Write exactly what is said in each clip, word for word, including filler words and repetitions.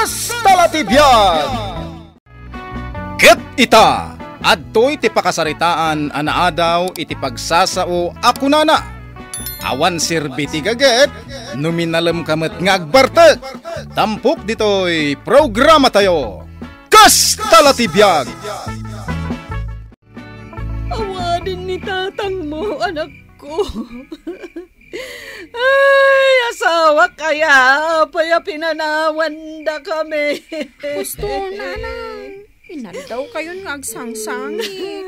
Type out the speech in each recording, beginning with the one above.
Kasta la ti biag! Ket ita, adtoy ti pakasaritaan a naadaw iti pagsasao a kunana, "Awan serbi ti gaget no minalemka met nga agbartek." Tampok ditoy programatayo, Kasta la ti biag! Awanen ni tatangmo, anakko. Ay, asawak aya, apay a pinanawandakami? Husto, nanang. Inaldaw kayon nga agsangsangit.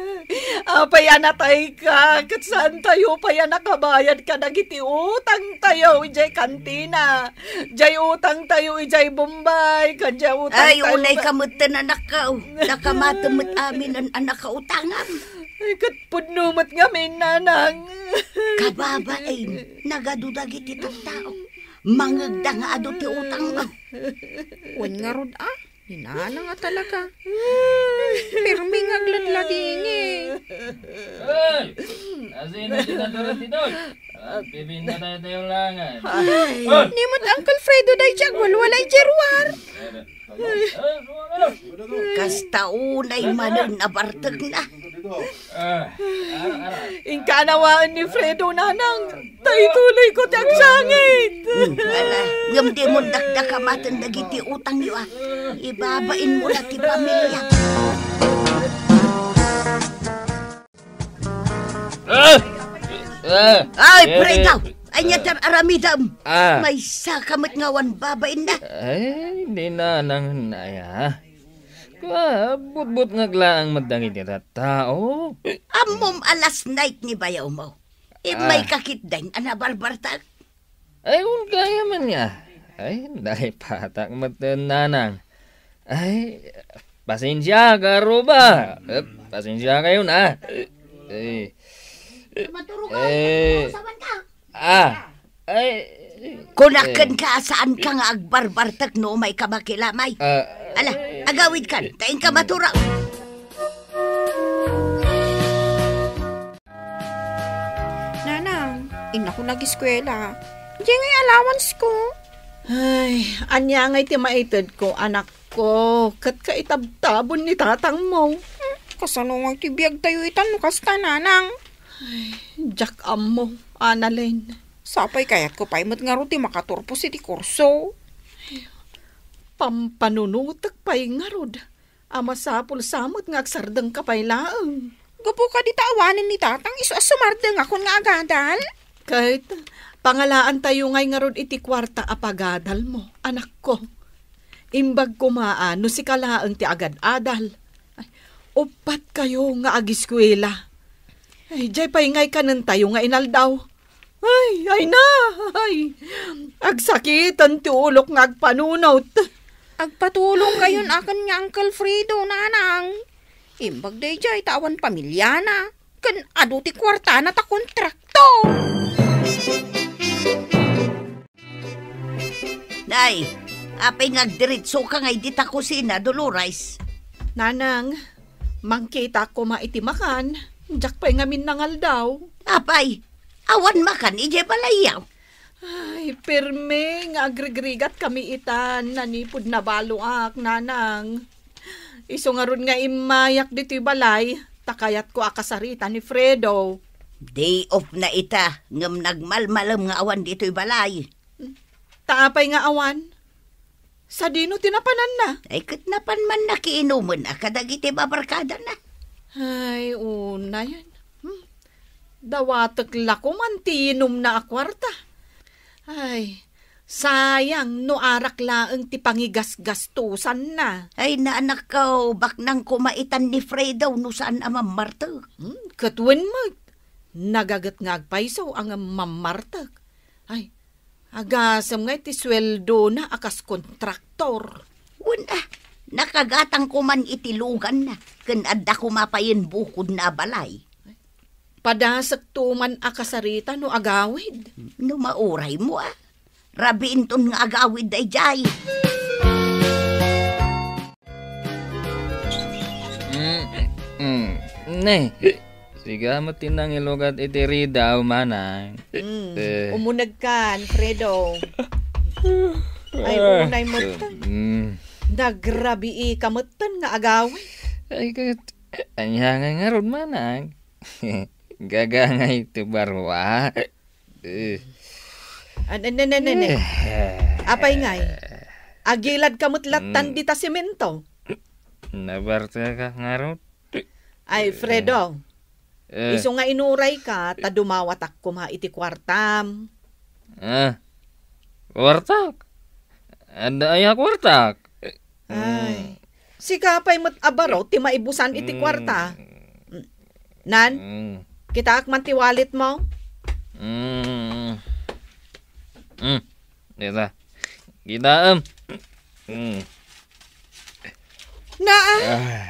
Apay a natayka, ket saan tayo pay a nakabayad kadagiti utang tayo idiay kantina? Diay utang tayo idiay Bombay, ken diay utang Ay, tayo unay ka met ten, anakko. Nakamatem met amin a nakautangam. Ay, ket pudno met ngamin, nanang. Kababain, nagadu dagiti tattao. Mangegda nga adu ti utangmo. Wen ngarud, a? Ni nanang a talaga. Pirmi nga agladladingit. Hoy! Asino ti natured ditoy? Agpipinta tayo tayo langan. Ay. Hoy! Ni met Uncle Fredo daydiay agwalwala idiay ruar. Kasta unay manen a bartekna. Ah, ara, ara. Inka anawaen ni Fredo, nanang. Ta ituloyko ti agsangit. Hmm, ala, ngem dimon dakdakamaten dagiti utangyo, a. Ibabainmo la ti pamilia. Ah! Ah! Ay, eh, Fredo! Ania ti aramidem? Ah. Maysaka met nga awan babainna. Ay, di na nang naya. Kua, butbutngak laeng met dagiti tattao. Ammom a last night ni bayawmo. Immay Ah. kakitdin a nabarbartak. Ay, kun kaya man nga. Ay, naipatak met ten, nanang. Ay, pasensia ka, Ruba. Eh, pasensia kayo na. Eh, Maturog ka, eh, maturog ka, sawan ka. Ah. Ay. Kunak Eh. kenka, saanka nga agbarbartek no umay ka makilamay. Ah. Ala, agawidkan, ta inka maturog. Nanang, innako nag-eskuela. Diay ngay allowance ko. Ay, ania ngay ti maitedko, anakko, ket kaitabtabon ni tatangmo. Hmm, kasano ngay ti biagtayo itan no kasta, nanang? Ay, diak ammo, Annalyn. Sapay kayatko pay met ngarud ti makaturpos iti kurso. Pampanunotek pay ngarud a masapul sa met nga agsardengka pay laeng. Gapu kadi ta awanen ni tatang isu a sumardengakon nga agadal? Ket, pangalaantayo ngay ngarud iti kuarta a pagadalmo, anakko. Imbag koma a no sika laeng ti agad-adal. Ay, uppat kayo nga agiskuela. Ay, diay pay ngay kanentayo nga inaldaw. Ay, ay na! Ay, agsakiten ti ulok nga agpanunot. Agpatulong kayon aken ni Uncle Fredo, nanang. Imbag daydiay ta awan pamiliana, ken adu ti kuartana ta kontraktor. Nay, apay nga agdiretso ka ngay dita kusina, Dolores? Nanang, mangkita koma iti makan, diak pay ngamin nangaldaw. Apay, awan makan idiay balayyo? Ay, pirmi nga agrigrigat kami itan, nanipud nabaloak, nanang. Isu ngarud nga immayak ditoy balay, ta kayatko a kasarita ni Fredo. Day off na ita, ngem nagmalmalem nga awan ditoy balay. Ta apay nga awan? Sadino ti napananna? Ay, ket napan man nakiinumen a kadagiti babarkadana. Ay, unayen. Hmm. Dawatek la koman ti inumna a kuarta. Ay, sayang no arak laeng ti pangigasgastosanna. Ay, naanakko, baknang koma itan ni Fredo no saan a mammartek. Hmm, ket wen met, nagaget nga agpayso a ngem mammartek. Ay, agasem nga iti sueldona a kas kontraktor. Wen a, nakagatang koman iti luganna, ken adda koma payen bukodna a balay. Padasek to man a kasarita no agawid. No mauraymo a, rabiinton nga agawid daydiay. Mm, mm. Ne, sika met ti nangilugat iti ridaw, manang. Mm, Eh. umunegkan, Fredo. Ay, Ah. unay met. Mm. Nagrabii ka metten nga agawid. Ay, ket, ania nga ngarud, manang? Gagangay ti barua. Eh. An-, an-, an-, an-, an-, Eh. Apay ngay? Agilad ka met lattan Mm. dita semento. Nabarta ka ngarud? Ay, Fredo. Eh. Isu nga inuray ka, ta dumawatak koma iti kuartam. Ah, kuartak? Adda aya kuartak? Ay, Mm. sika pay met a baro ti maibusan iti Mm. kuarta. Nan, Mm. kitaak man ti wallet mo? Mm. Mm. Dita. Kitaem. Mm. Naa, Ah.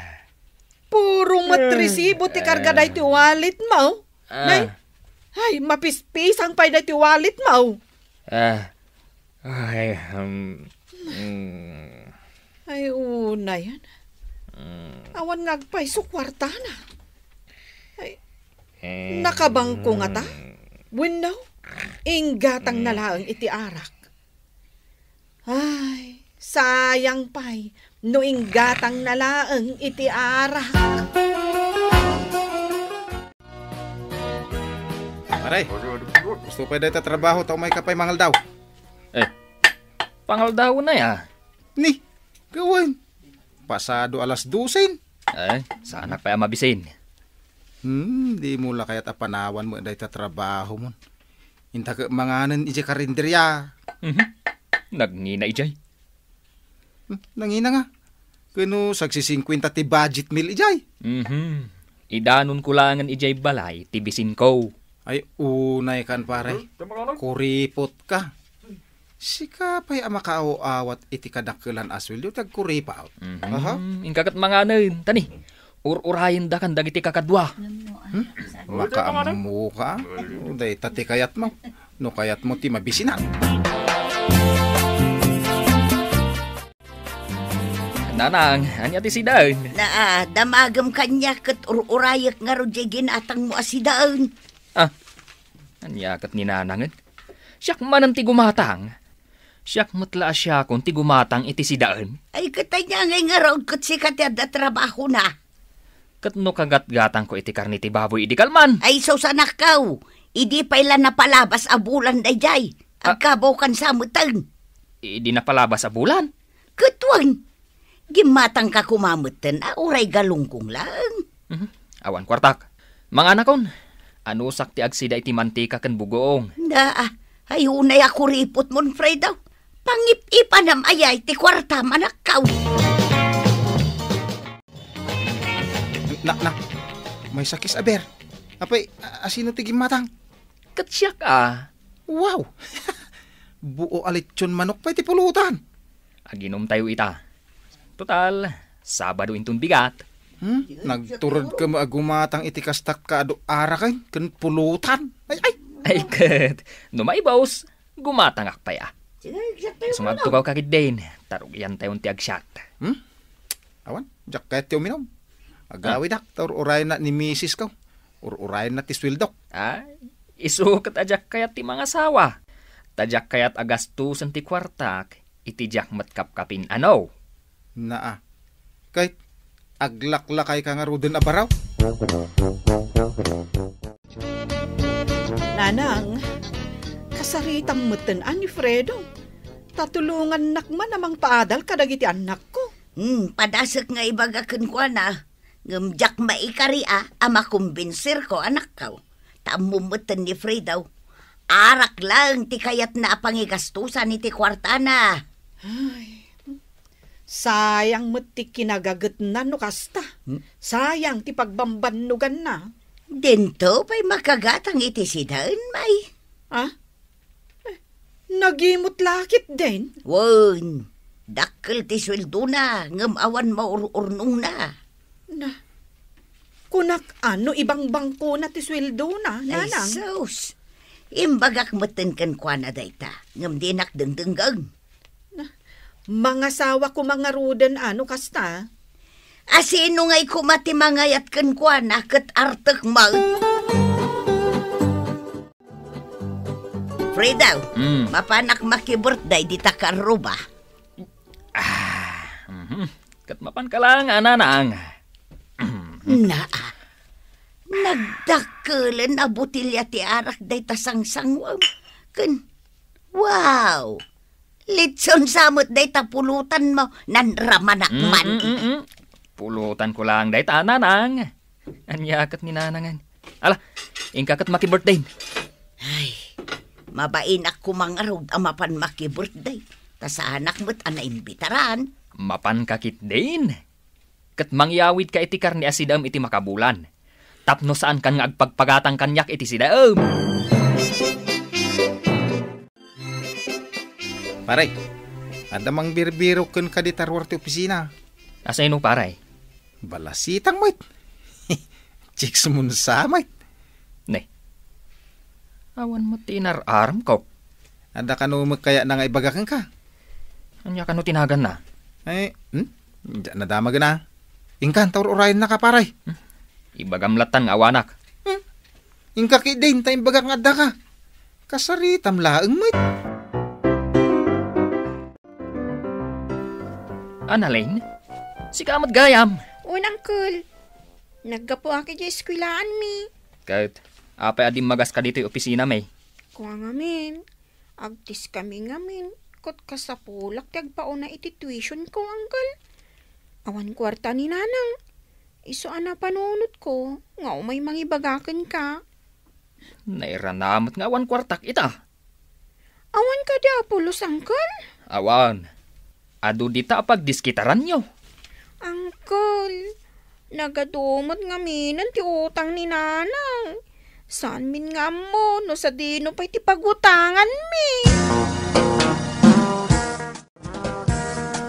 puro met Mm. resibo ti karga Ah. daytoy wallet mo. Ah. Nay, ay, mapispisang pay daytoy wallet mo. Ah. Ay, um, mm. Ay, unayen. Mm. Awan nga agpayso kuartana. Ay, Eh, nakabangko ngata? mm. Wenno, inggatang na Mm. laeng iti arak. Ay, sayang pay, no inggatang na laeng iti arak. Pare, gusto pay dayta trabaho ta umay ka pay mangaldaw. Eh, pangaldaw na ya? Ni, gawan. Pasado alas dosen. Eh, saanak pay a mabisin. Hmm, dimo la kayat a panawan mo dayta trabaho mon. Inta ket manganen idiay karinderya. Mhm. Nagngina idiay. Hmm, nangina nga. Kano sagsisingkwenta ti budget meal idiay. Mhm. Idanon ko langen idiay balay ti bisin ko. Ay, unay kan, pare. Kuripot ka. Sika pay a makaaw-awat iti kadakkelan a sueldo ti agkuripot. Mhm. Aha. Inka ket manganen, tani. Ur-urayendakan dagiti kakadua. Hmm? Makaammo ka? Dayta ti kayatmo. No kayatmo ti mabisinan. Nanang, ania ti sidaen? Naa, damagem kaniak ket ur-urayek ngarud diay ginatangmo a sidaen. Ah, ania ket ni Nanangen? Siak manen ti gumatang. Siak met la a siakon ti gumatang iti sidaen. Ay, ket ania ngay ngarud ket sika ti adda trabahona? Ket no kagatgatangko iti karne ti baboy idi kalman? Ay, sus, anakko, idi pay la napalabas a bulan daydiay, Ah. agkabawkan sa meten. Idi napalabas a bulan? Ket wen, gimmatangka koma metten a uray galungkong laeng. Mhm. Awan kuartak. Manganakon, anusak ti agsida iti mantika ken bugoong. Da, ay unay a kuripot mon, Fredo. Pangip-ipanam ayay ti kuartam, anakko. Na, na, may sakis aber. Apay, a-, asino ti gimmatang? Ket siak a. Wow! Buo a lechon manok pay ti pulutan. Aginomtayo ita. Total, Sabado inton bigat. Hmm? Nagturod ka mo a gumatang iti kastak ka adu araken ken pulutan. Ay, ay! Ay, ket, no maibos, gumatangak pay a. Sige, exacto yung Sumadto ano. ka kagid din. Tarugian tayon ti agsiat. Hmm? Awan, diak kayat ti uminom. Agawidak, ta ur-urayen na ni misis ko. Ur-urayen na ti sueldok. Ay, isu ket a diak kayat ti mangasawa. Ta diak kayat a gastusen ti kuartak, iti diak met kapkapin, ano? Naa. Kay, aglaklakay ka ngaruden a baraw? Nanang, kasaritam metten a ni Fredo. Ta tulongannak man a mangpaadal kadagiti annakko. Hmm, padasek nga ibaga kenkuana, ngem diak maikari a, a makumbensirko, anakko. Ta ammom metten ni Fredo, arak laeng ti kayatna a pangigastusan iti kuartana. Ay, sayang met ti kinagagetna no kasta. Hmm? Sayang ti pagbambannuganna. Dinto pay makagatang iti sidaen, may. Ah? Eh, nagimot la ketdin? Wen, dakkel ti sueldona, ngem awan maur-urnongna. Na, kunak a no ibangbangkona ti sueldona, Ay, Nanang? sus! Imbagak metten kenkuana dayta, ngem dinak dengdenggen. Na, mangasawa koma ngaruden a no kasta? Asino ngay koma ti mangayat kenkuana ket artek met? Fredo, Mm. mapanak maki-birthday dita karruba. Ah, Hmm, ket mapanka laeng a nanang. Naa, nagdakkelen a botelya ti arak dayta sangsanguem. Ken, wow! Litson sa met dayta pulutanmo, nanramanak man. Mm, mm, mm. Pulutanko laeng dayta, nanang. Ania ket ni nanangen? Ala, inka ket maki-birthday. Ay, mabainak koma ngarud a mapan maki-birthday. Ta saanak met a naimbitaran. Mapanka ketdin. Ket mangyawidka iti karne a sidaem iti makabulan. Tapno saankan nga agpagpagatang kaniak iti sidaem. Pare, adda mangbirbirok kenka dita ruar ti opisina. Asino, pare? Balasitang met. Chicks mo sa met. Ne. Awan met ti inar-aramko. Adda kano met kayatna nga ibaga kenka? Ania kano ti naganna? Ay, hmm? Diak nadamagen a. Inkan, taur-urayennaka, pare. Hmm? Ibagam lattan nga awanak. Hmm? Inka ketdin, ta imbagak nga addaka. Kasaritam laeng met. Annalyn, sika met gayam. Wen, Uncle. Naggapuak idiay eskwelaanmi. Ket, apay a dimmagas ka ditoy opisinami? Kua ngamin, agtiskami ngamin, ket kasapulak ti agpauna iti tuitionko, Uncle. Awan kuarta ni Nanang. Isu a napanunotko nga umay mangibaga kenka. Nairanamek nga awan kuartak ita. Awan kadi a pulos, Uncle? Awan. Adu dita a pagdiskitaranyo. Uncle, nagadu met ngaminen ti utang ni Nanang. Saanmin nga ammo no sadino pay ti pagutanganmi.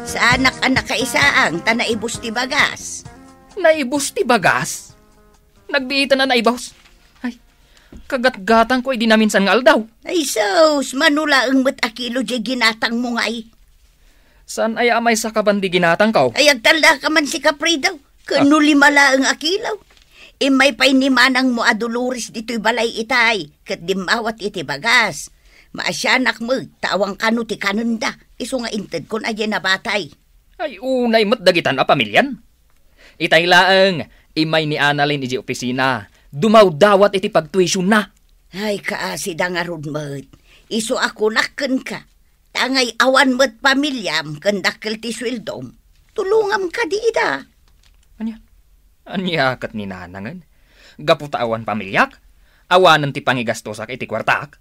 Saanak a nakaisaang ta naibus ti bagas. Naibus ti bagas? Nagbiitan a naibus. Ay, kagatgatangko idi naminsan nga aldaw. Ay sus, mano laeng met a kilo diay ginatangmo ngay. Saan aya a maysa ka ban di ginatangko? Ay, agtallaka man sika, Fredo. Ken no lima laeng a kilo. Immay pay ni manangmo a Dolores ditoy balay itay, ket dimmawat iti bagas. Maasianak met, ta awan kano ti kanenda, isu nga intedkon a diay nabatay. Ay, unay met dagitan a pamilian. Itay laeng, immay ni Annalyn idiay opisina, dumawdawat iti pagtuisionna. Ay, kaasida ngarud met. Isu a kunak kenka, ta ngay awan met pamiliam ken dakkel ti sueldom, tulongam kadi ida. Ania? Ania ket ni Nanangen? Gapu ta awan pamiliak, awanen ti pangigastosak iti kuartak?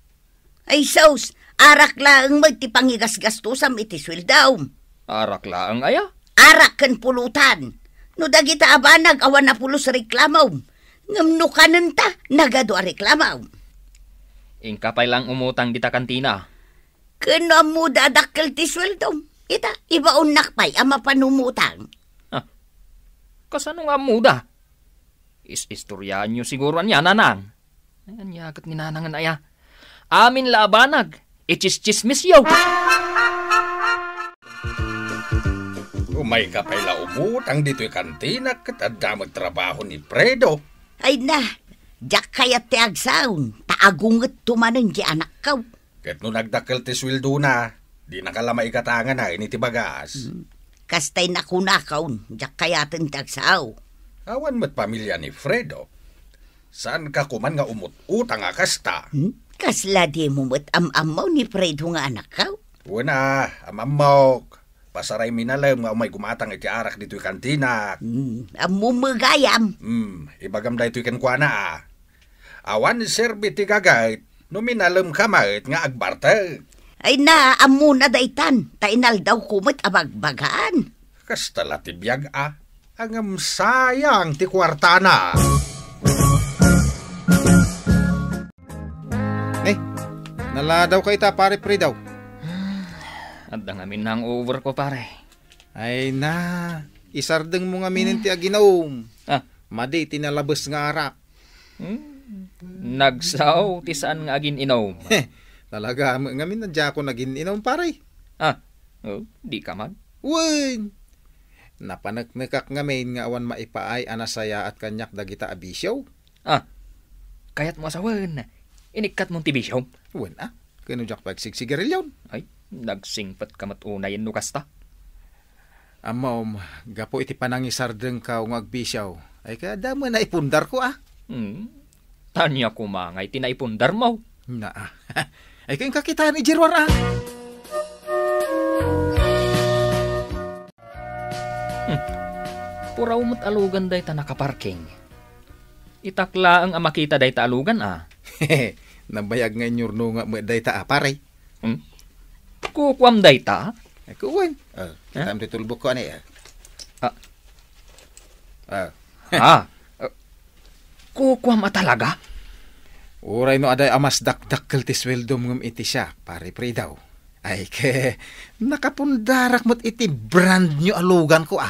Ay sus, arak laeng met ti pangigasgastusam iti sueldom. Arak laeng aya? Arak ken pulutan. No dagita a banag awan a pulos reklamom. Ngem no kanenta, nagadu a reklamom. Inka pay lang umutang dita kantina. Ken no ammoda a dakkel ti sueldom, ita, ibaonnak pay a mapan umutang. Ah, kasano nga ammoda? Is-istoryaanyo siguro ania, Nanang? Ay, ania ket ni Nanangen aya? Amin la a banag, itsischismisyo. Umayka pay la umutang ditoy kantina ket adda met trabaho ni Fredo. Ay na, diak kayat ti agsaon, ta agungetto manen ti anakko. Ket no nagdakkel ti sueldona, dinaka la maigatangana iti bagas. Hmm. Kastay nakunakon, diak kayaten ti agsao. Awan met pamilya ni Fredo. Saanka koman nga umut-utang a kasta? Hmm? Kasla dimo met am-ammo ni Fredo nga anakko? Wen a, am-ammok. Pasaraymi nalem nga umay gumatang iti arak ditoy kantinak. Hmm, ammom met gayam. Hmm, ibagam daytoy kenkuana a. Awan serbi ti gagayt no minalemka met nga agbartek. Ay na, ammona daytan, ta inaldawko met a bagbagaan. Kasta la ti biag a, ngem sayang ti kuartana. Eh, naladawka ita, Pare Fredo? Adda ngamin hangover ko, pare. Ay na, isardeng mo ngamin ti aginom. Ah. Madi ti nalabes nga arak. Hmm. Nagsao ti saan nga agin-inom. Talaga met ngamin a diakon agin-inom, pare. Ah, oh, di ka man? Wen! Napaneknekak ngamin nga awan maipaay a nasayaat kaniak dagita a bisio. Ah, kayatmo a sawen, inikkatmon ti bisio? Wen a, ken no diak pagsigsigarilyon. Ay, nagsingpet ka met unayen no kasta. Ammom, gapu iti panangisardengkaw nga agbisiaw, ay kaya damo naipundarko, a? Hmm. Ania koma nga iti naipundarmo? Na, a. Ay, kaya kakitaan idiay ruar, a? Hmm. Puraw met a lugan dayta nakaparking. Itak laeng a makita dayta a lugan, a. Nabayag nga inyurnongam met dayta, a, pare. Hmm? Kukuam dayta? Ay, kuwan. Oh, Eh? Kitam ti tulbok ko, ani, a? Ah. Ah. Ah, eh, kukuam a talaga? Uray no aday a mas dakdakkel ti sueldom ngem iti siak, pare Fredo. Ay, ke, nakapundarak met iti brand new a lugan ko, a.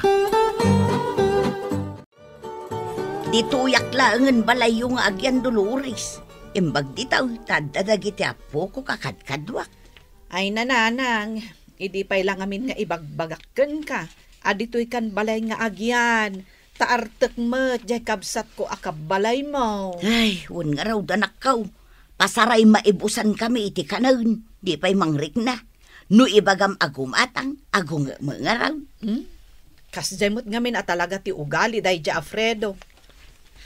Ditoyak laengen balayyo nga agyan Dolores. Imbag ditoy, ta adda dagiti appoko kakadkaduak. Ay, nanang, idi pay la ngamin nga ibagbagak kenka, a ditoy kan balay nga agyan, ta artek met jay kabsatko a kabbalaymo. Ay, wen ngarud, anakko, pasaray maibusan kami iti kanen, di pay mangrikna. No ibagam a gumatang, agungem ngarud. Hmm? Kasdiay met ngamin a talaga ti ugali daydi a Fredo.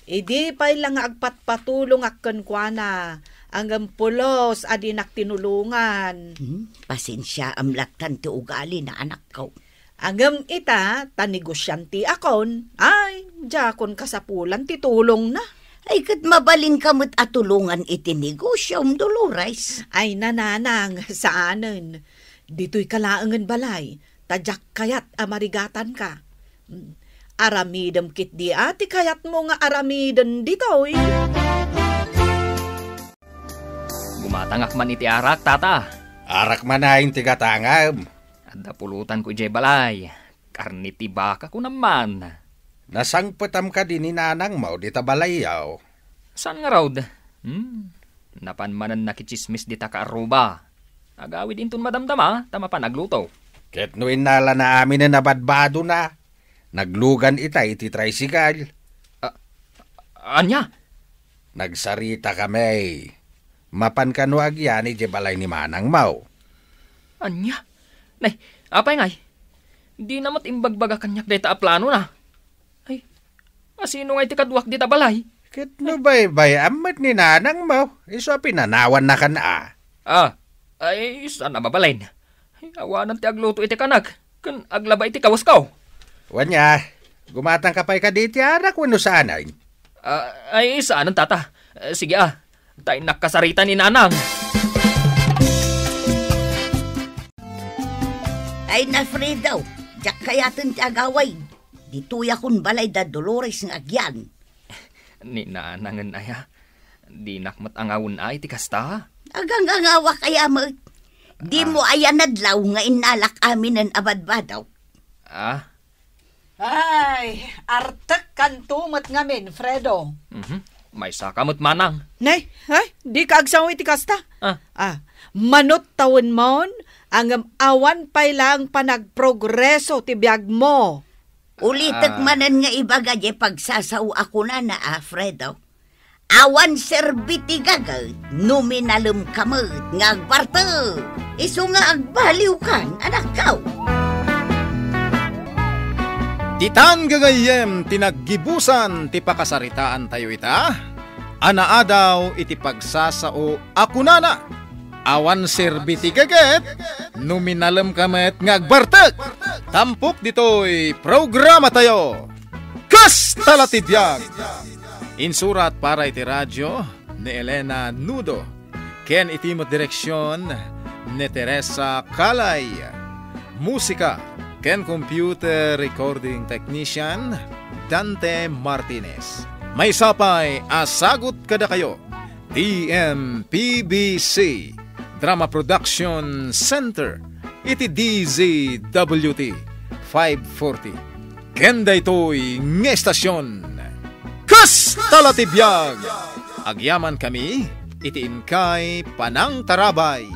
Idi pay la nga agpatpatulongak kenkuana, ngem pulos a dinak tinulongan. Hmm, pasensiaam lattan ti ugalina, anakko. Ngem ita, ta negosiantiakon, ay, diakon kasapulan ti tulongna. Ay, ket mabalinka met a tulongan iti negosiom, Dolores. Ay, nanang, saanen. Ditoyka laengen balay, ta diak kayat a marigatanka. Mm. Aramidem ketdi a ti kayatmo nga aramiden ditoy. Gumatangak man iti arak, tata. Arak manen ti gatangam. Adda pulutanko idiay balay. Karne ti baka, kunam man. Nasangpetam kadi ni nanangmo dita balayyo? Saan ngarud? Hmm. Napan manen nakitsismis dita kaarruba. Agawid inton madamdama, ta mapan agluto. Ket no innalana aminen a badbadona, naglugan ita iti tricycle. A-, ania? Nagsarita kami. Mapan kano agyan idiay balay ni manangmo? Ania? Nay, apay ngay? Dina met imbagbagak kaniak dayta a planona. Ay, asino ngay ti kaduak dita balay? Ket no baybay-am met ni nanangmo, isu a pinanawannakan a. Ah, ay, saan a mabalin? Ay, awanan ti agluto iti kanak, ken aglaba iti kawasko. Wen aya, gumatangka pay kadi iti arak wenno saanen? Ah, ay, saanen, tata. Eh, sige, ah. Ta innak kasarita ni nanang. Ay, na, Fredo, diak kayaten ti agawid. Ditoyakon balay da Dolores nga agyan. Ni nanangen aya, dinak met angawen a iti kasta. Agangangawak aya met. Dimo Ah. aya nadlaw nga innalak aminen a badbadok. Ah, Ay, artekkanto met ngamin, Fredo. Mhm. Maysaka met manang. Nay, ay, dika agsango iti kasta. Ah. Ah, manut tawenmon, ngem awan pay laeng panagprogreso ti biagmo. Ulitek Ah. manen nga ibaga diay pagsasao a kunana, a, Fredo. Awan serbi ti gaget no minalemka met nga agbartek. Isu nga agbaliwkan, anakko. Ditan gagayyem ti naggibusan ti pakasaritaantayo ita, a naadaw iti pagsasao a kunana, awan serbi ti gaget no minalemka met nga agbartek. Tampok ditoy programatayo. Kasta la ti biag! Insurat para iti radio ni Elena Nudo, ken iti met direksion ni Teresa Calay. Musika ken computer recording technician, Dante Martinez. Maysa pay a sagut kadakayo, T M P B C Drama Production Center iti D Z W T five forty. Ken daytoy nga estasion, Kasta la ti biag! Agyamankami iti inkay panangtarabay.